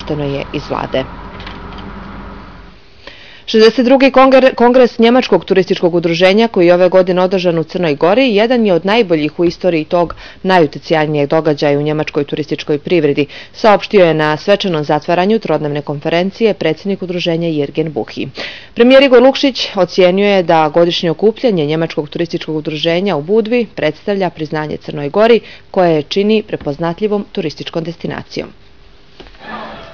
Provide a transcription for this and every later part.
izmešteno je iz vlade. 62. kongres Njemačkog turističkog udruženja, koji je ove godine održan u Crnoj Gori, jedan je od najboljih u istoriji tog najuticajnijeg događaja u njemačkoj turističkoj privredi, saopštio je na svečanom zatvaranju trodnevne konferencije predsjednik udruženja Jirgen Buhi. Premijer Igor Lukšić ocijenio je da godišnje okupljanje Njemačkog turističkog udruženja u Budvi predstavlja priznanje Crnoj Gori, koje je čini prepoznatljivom turističkom destinacijom.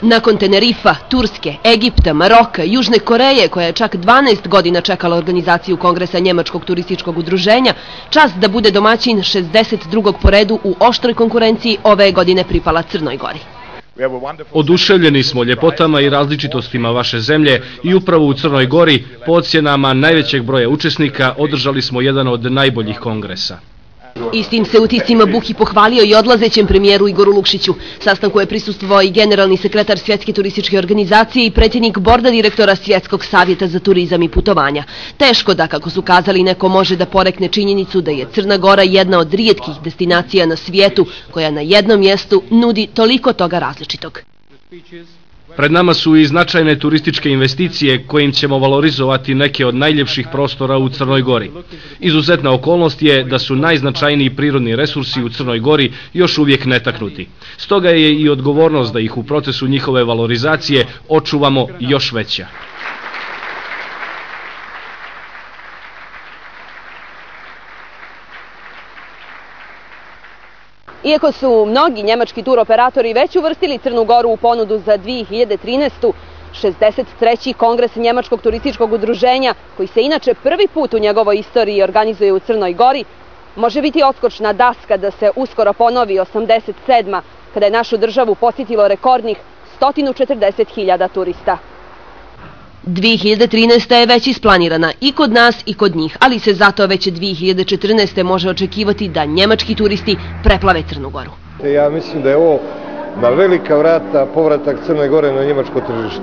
Nakon Tenerifa, Turske, Egipta, Maroka, Južne Koreje, koja je čak 12 godina čekala organizaciju Kongresa Njemačkog turističkog udruženja, čast da bude domaćin 62. po redu u oštroj konkurenciji ove godine pripala Crnoj Gori. Oduševljeni smo ljepotama i različitostima vaše zemlje i upravo u Crnoj Gori, po ocjenama najvećeg broja učesnika, održali smo jedan od najboljih kongresa. Istim se utiscima Buhi pohvalio i odlazećem premijeru Igoru Lukšiću. Sastanku je prisustvovao i generalni sekretar Svjetske turističke organizacije i predsjednik borda direktora Svjetskog savjeta za turizam i putovanja. Teško da, kako su kazali, neko može da porekne činjenicu da je Crna Gora jedna od rijetkih destinacija na svijetu koja na jednom mjestu nudi toliko toga različitog. Pred nama su i značajne turističke investicije kojim ćemo valorizovati neke od najljepših prostora u Crnoj Gori. Izuzetna okolnost je da su najznačajniji prirodni resursi u Crnoj Gori još uvijek netaknuti. Stoga je i odgovornost da ih u procesu njihove valorizacije očuvamo još veća. Iako su mnogi njemački turoperatori već uvrstili Crnu Goru u ponudu za 2013. 63. kongres Njemačkog turističkog udruženja, koji se inače prvi put u njegovoj istoriji organizuje u Crnoj Gori, može biti odskočna daska da se uskoro ponovi 87. kada je našu državu posjetilo rekordnih 140.000 turista. 2013. je već isplanirana i kod nas i kod njih, ali se zato već 2014. može očekivati da njemački turisti preplave Crnu Goru. Ja mislim da je ovo na velika vrata povratak Crne Gore na njemačko tržište.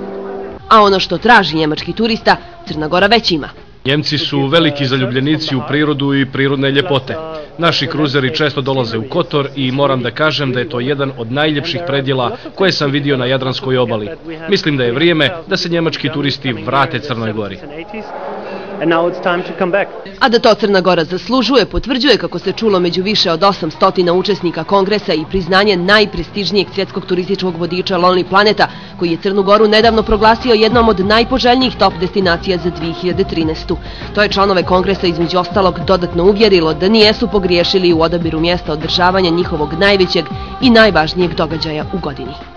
A ono što traži njemački turista, Crna Gora već ima. Njemci su veliki zaljubljenici u prirodu i prirodne ljepote. Naši kruzeri često dolaze u Kotor i moram da kažem da je to jedan od najljepših predjela koje sam vidio na Jadranskoj obali. Mislim da je vrijeme da se njemački turisti vrate Crnoj Gori. A da to Crna Gora zaslužuje, potvrđuje, kako se čulo, među više od 800 učesnika kongresa i priznanje najprestižnijeg svjetskog turističkog vodiča Lonely Planeta, koji je Crnu Goru nedavno proglasio jednom od najpoželjnijih top destinacija za 2013. To je članove kongresa između ostalog dodatno uvjerilo da nijesu pogriješili u odabiru mjesta održavanja njihovog najvećeg i najvažnijeg događaja u godini.